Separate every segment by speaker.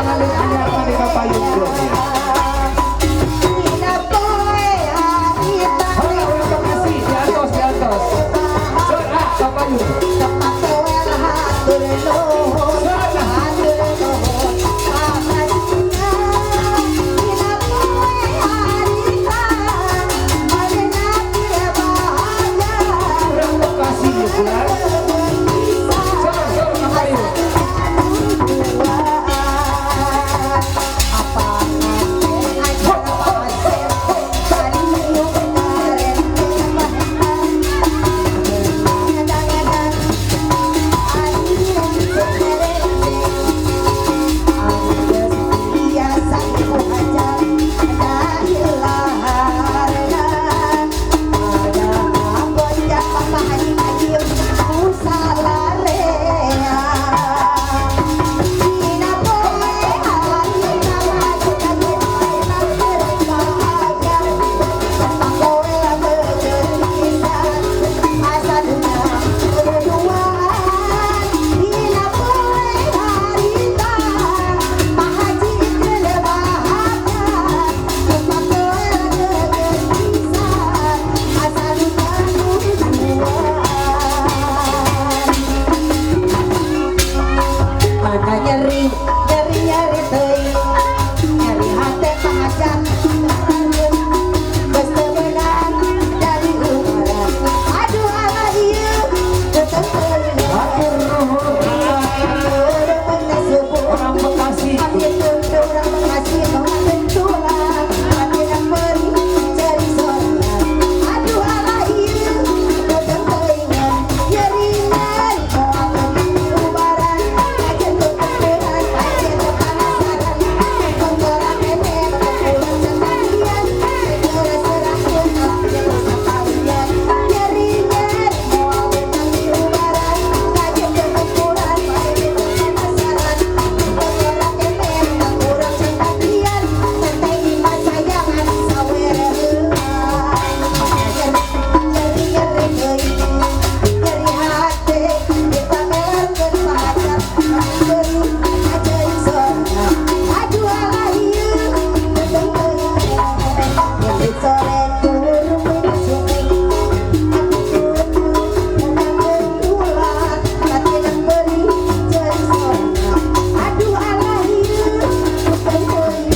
Speaker 1: Panganten anyar di kapayun bro.
Speaker 2: Dina poe harita.
Speaker 1: Halo, urang Bekasi, diantos, diantos. Sur ah, kapayun.
Speaker 2: Tepat toel hatur nuhun.
Speaker 1: Sur ah.
Speaker 2: Hatur nuhun pamajikan. Dina poe harita manehna teu bahagia.
Speaker 1: Urang Bekasi ya bulan. Sur, sur kapayun.
Speaker 2: Mana nyeri, nyeri nyeri teuing, nyeri hate pangacan, geus teu beunang dari ubaran. Aduh alah ieu, teu teuing.
Speaker 1: Hatur nuhun. Orang Bekasi.
Speaker 2: Orang Bekasi, tulang, hatina perih ceri sorangan. Aduh alah ieu, teu teuing. Nyeri nyeri moal beunang di ubaran. Kajeun tuturan, kajeun panasaran. Kontora kenek, pulang cetakian. Segera serahkeun abdi sapalian. Nyeri nyeri moal beunang di ubaran. Kajeun tuturan, kajeun panasaran. Kontora kenek, kurang cetakian. Teteh imah sayangan sawerehan. Nyeri nyeri teuing, nyeri hate dipamerkeun pacar. Perih ajeun sorangan. Aduh alah ieu, teu teuing. Nyeri sore turun sungai. Ati kudu menangkeun tulang. Hatina perih jeung sorangan. Aduh alah ieu, teu teuing.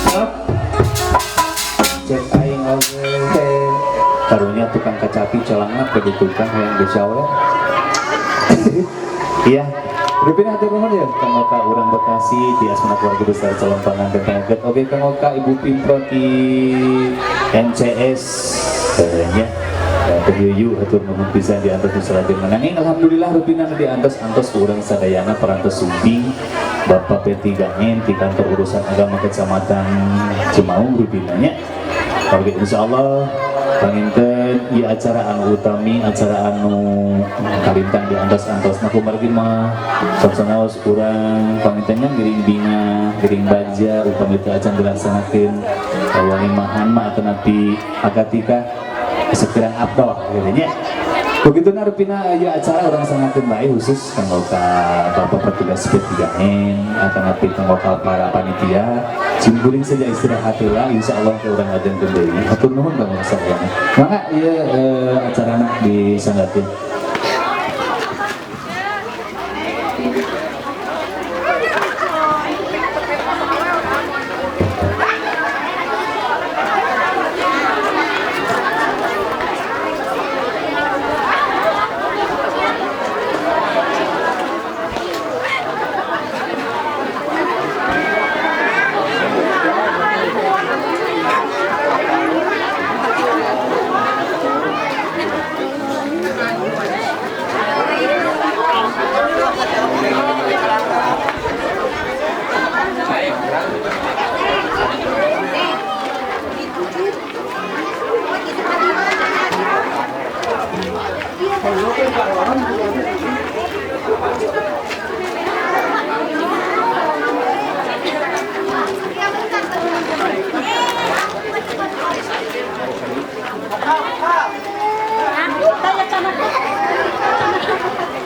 Speaker 1: Up. Cek aing oge. Karunya tukang kacapi colangna ke di tukang hayang geus we. Iya. Rupina hatur nuhun ya Kang Oka urang Bekasi di asmana keluarga besar calon panganten pangaget. Oke Kang Oka, Ibu Pimpro di MCS nya. Teh Yuyu hatur nuhun pisan di antos nu salajengna. Nanging alhamdulillah rupina nu diantos antos ku urang sadayana parantos sumping Bapak P3N di kantor urusan agama Kecamatan Cimaung rupina nya. Oke insyaallah panginten ieu acara anu utami, acara anu kalintang di antos-antosna kumargi mah sok sanaos urang pangintennya ngiring bingah, ngiring bagja upami teu acan dilaksanakeun walimahan mah atanapi akad nikah sekirang abdol gitu nya. Begitu rupina aya acara urang sangakeun bae khusus kanggo ka Bapak petugas P3N atanapi kanggo ka para panitia. Simkuring saja istirahat heula, insyaallah ke urang lajengkeun deui. Hatur nuhun kanggo sadayana. Mangga ieu acarana disanggakeun.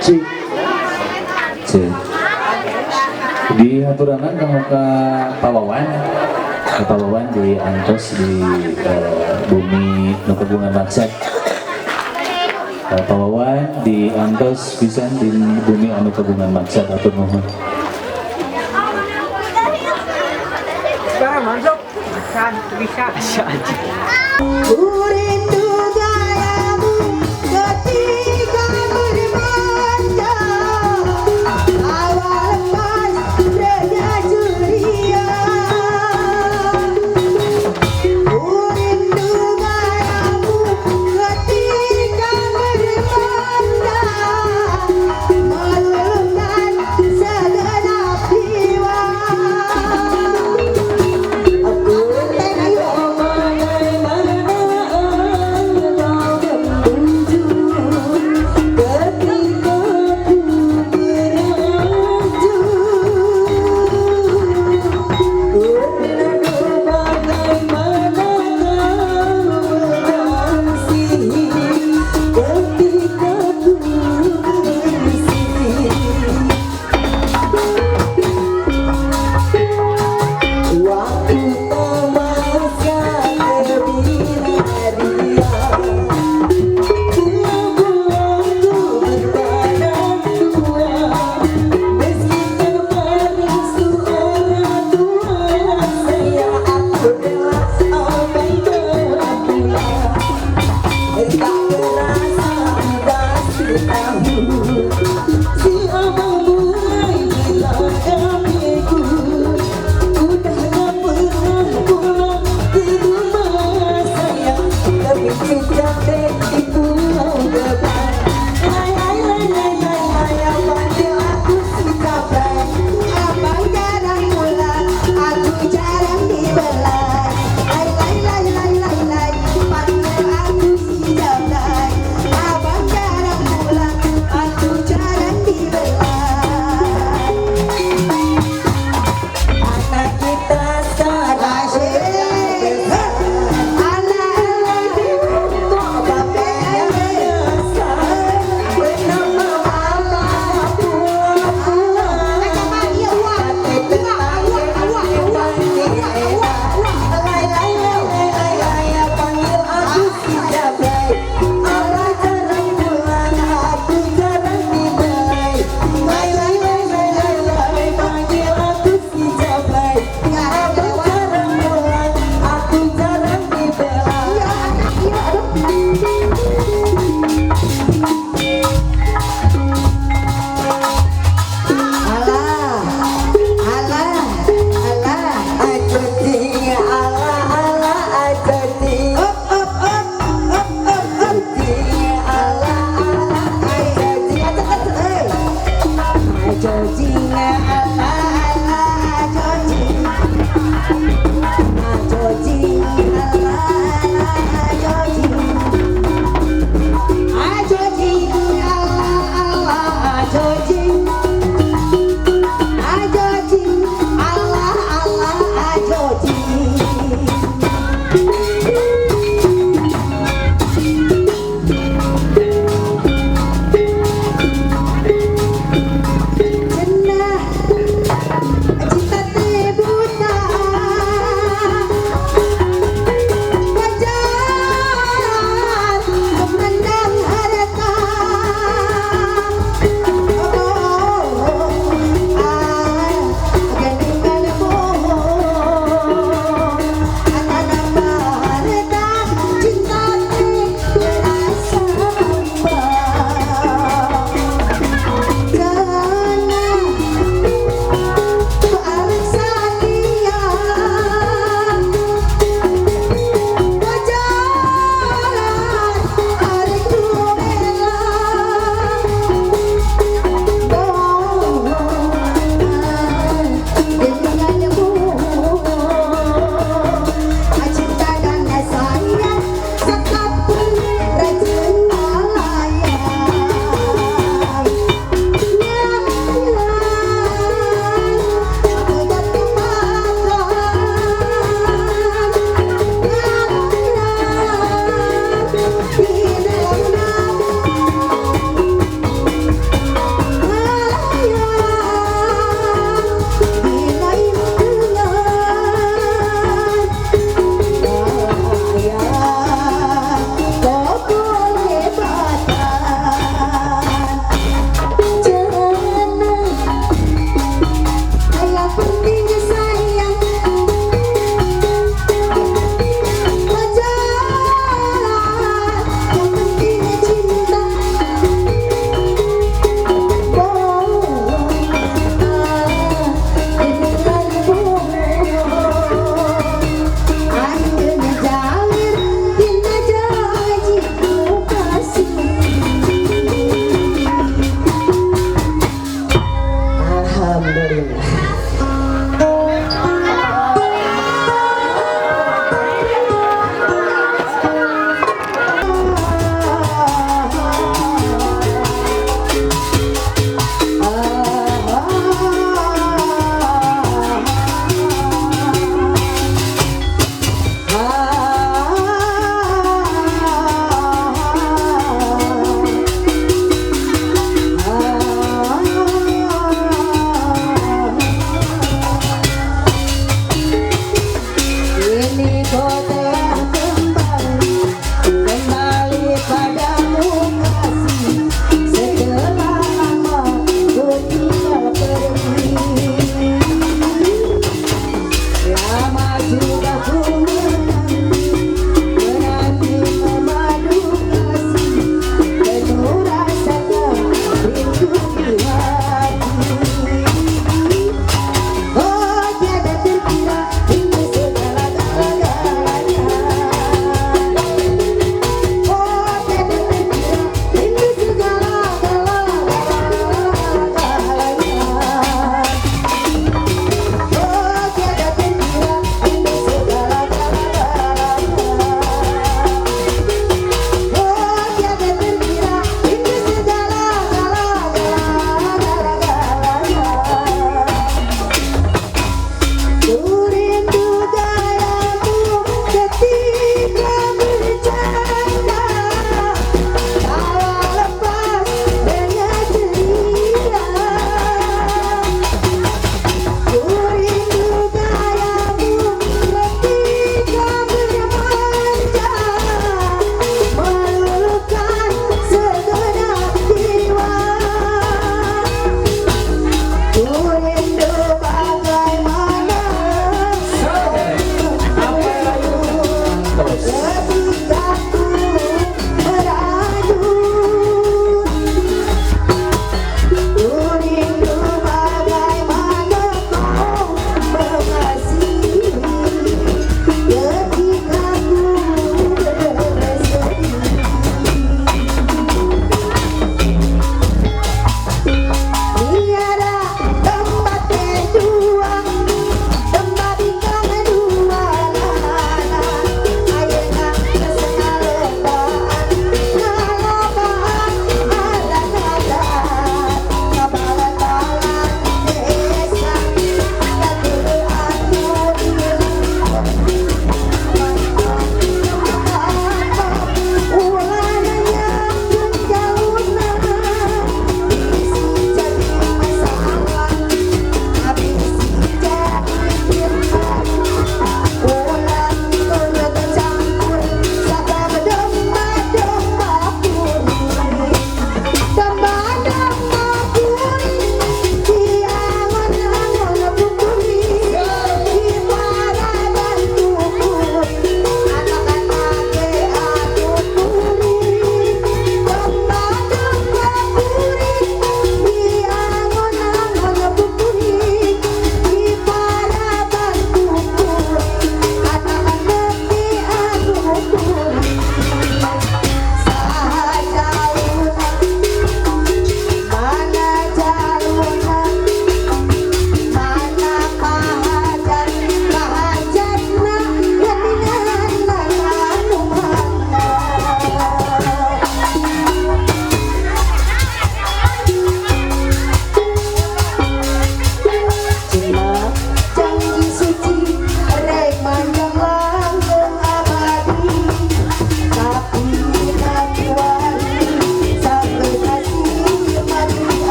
Speaker 1: Cik. Cik. Dihaturanan kanggo ka Pak Wawan. Ka Pak Wawan di antos di bumi nu kagungan maksad. Pak Wawan di antos pisan di bumi anu kagungan maksad, hatur nuhun.
Speaker 3: Sekarang masuk. Kan bisa aja.
Speaker 2: Ku rindu gayamu ketika bermanja. Tawa lepas reja ceria. Ku rindu gayamu ketika bermanja, meluluhkan segenap jiwa. Aku tengok.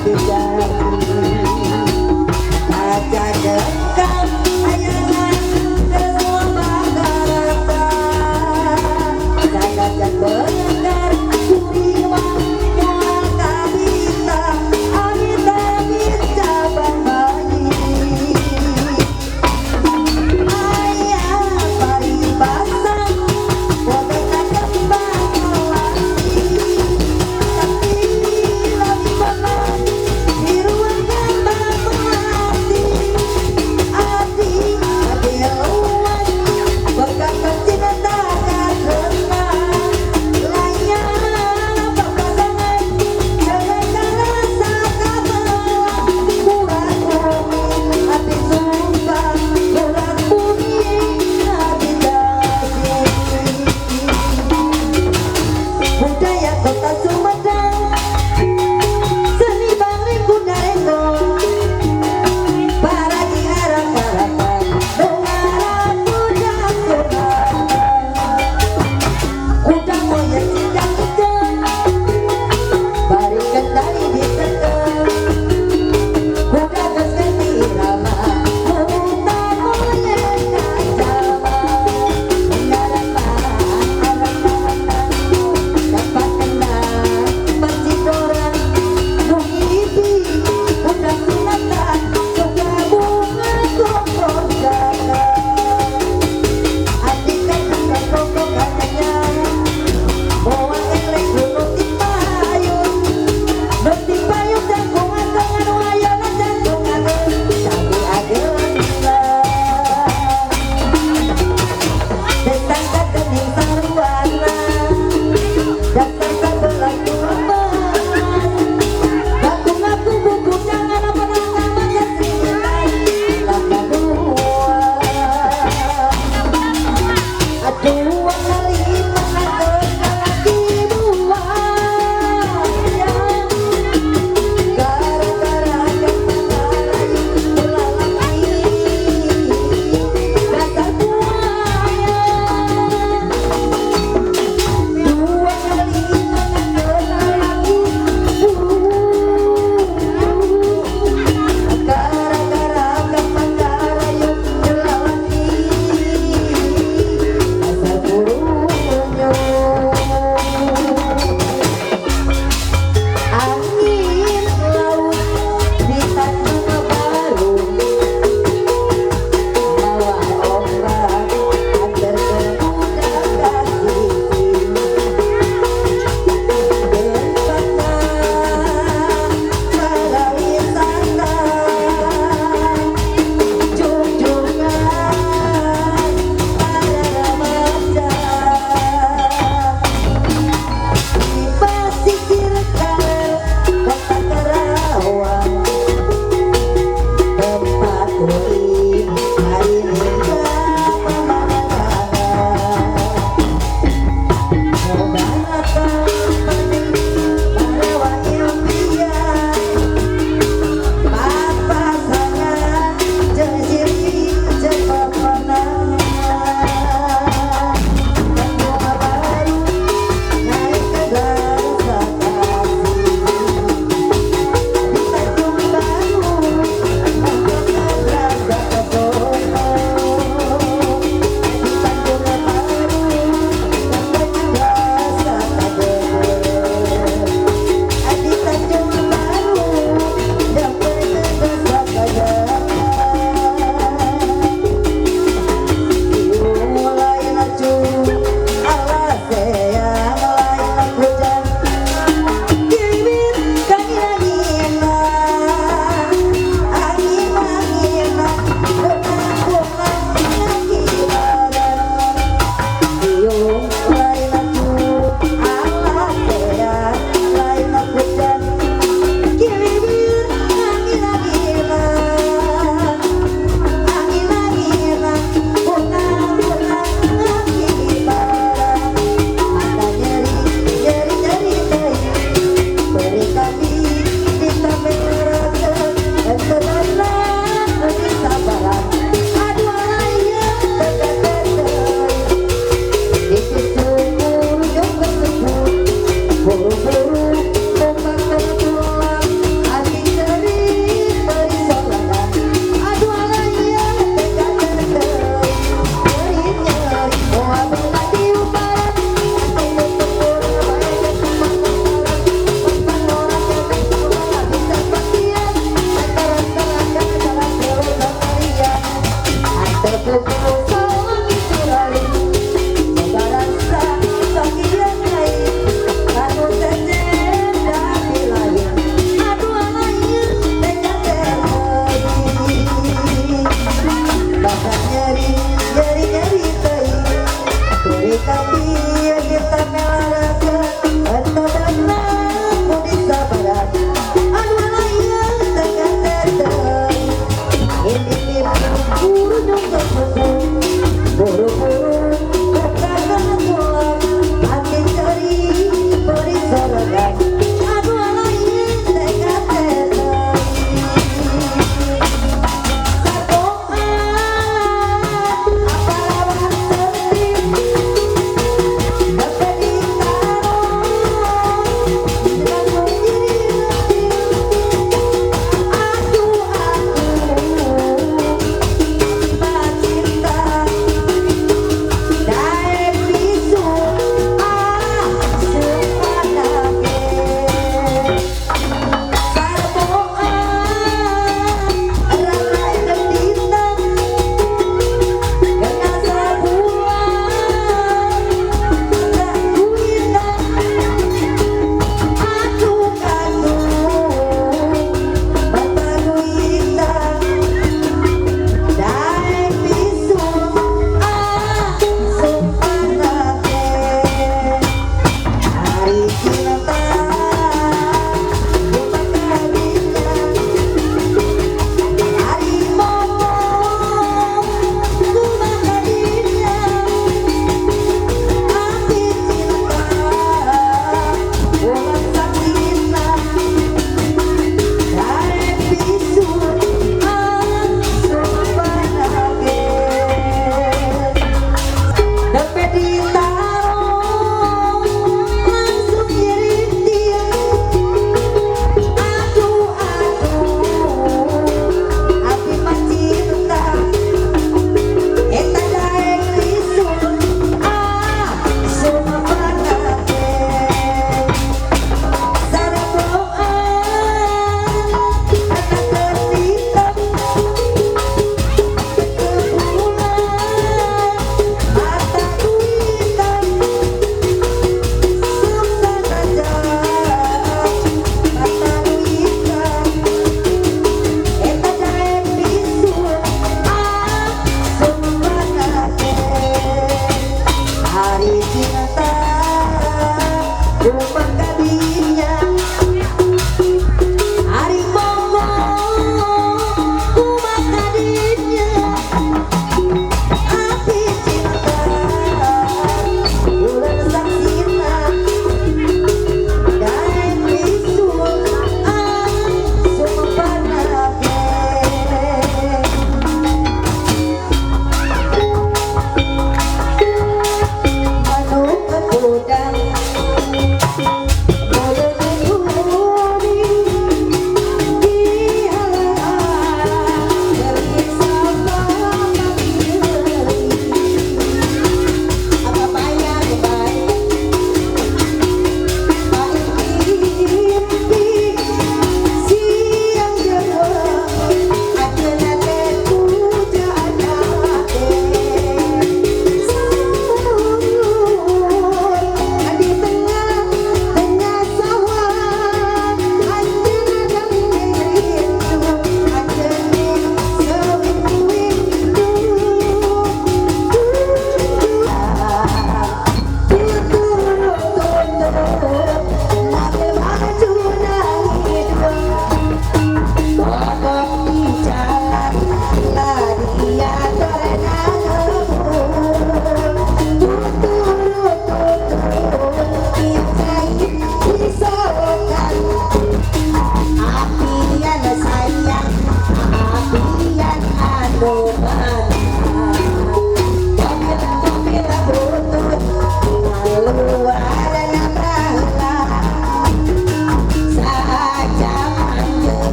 Speaker 2: teu jadi. Kaca dengkam ayeuna geus loba karasa. Sanajan bener kuring mah moal kabita, amit-amit cabang bayi. Aya paribasa boga kembang melati, tapi lebih benar di ruang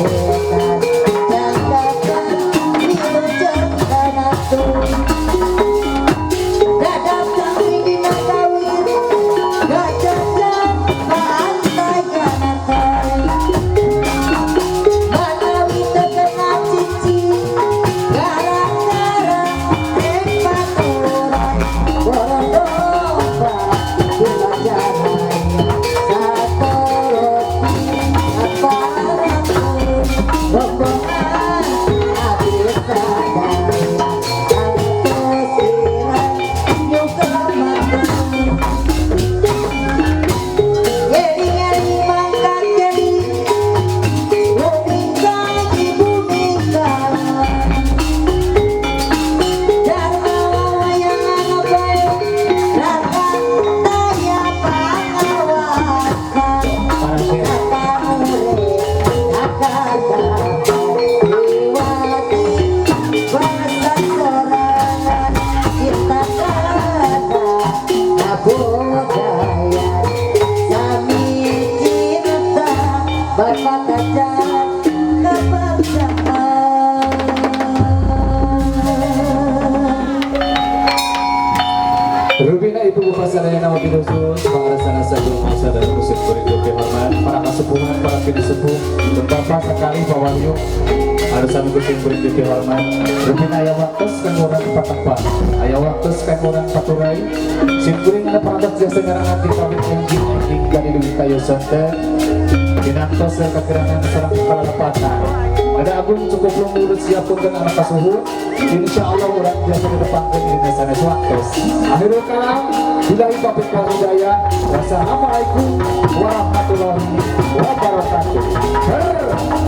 Speaker 2: Etan Jangkakan Wilujeng Kanatu Dadap kami dina kawin Gajajan Pantai Kanatai Manawi teu kena cici gara-gara rek baturan Borodomba Dilajaraya Satoropi Aparatur Rombongan Abdi sadaya Antosiran Nyuka matur Ngeri-ngeri mangkat geri Lumingkang ibu mingkang Dharma wawayangan bae Raka taya pangawasan Raka mure Raka Iwati Basa sorangan Cinta kana Kabudayan Sami cinta Berpakajan kebersamaan.
Speaker 1: Rubina Ibu Bapak sadayana wabil khusus pangarasana sagung dan musik kuring hormat para kasepuhan para pinisepuh dan bapak sekali Pak arusan kuring kuring hormat. Rubina aya waktos kanggo urang patepang, aya waktos kanggo urang paturai sim kuring anu parantos jasa ngarangan di kawin enjing enjing kali dugi kayo sonten dinantos kakirangan sareng kalalepatan. Ada agung cukup lembut siap punten anak kasuhun. Insya Allah urang jasa ketepangkeun dina sanes waktos. Akhirul kalam, billahi taufiq wal hidayah. Wassalamualaikum warahmatullahi wabarakatuh. Her.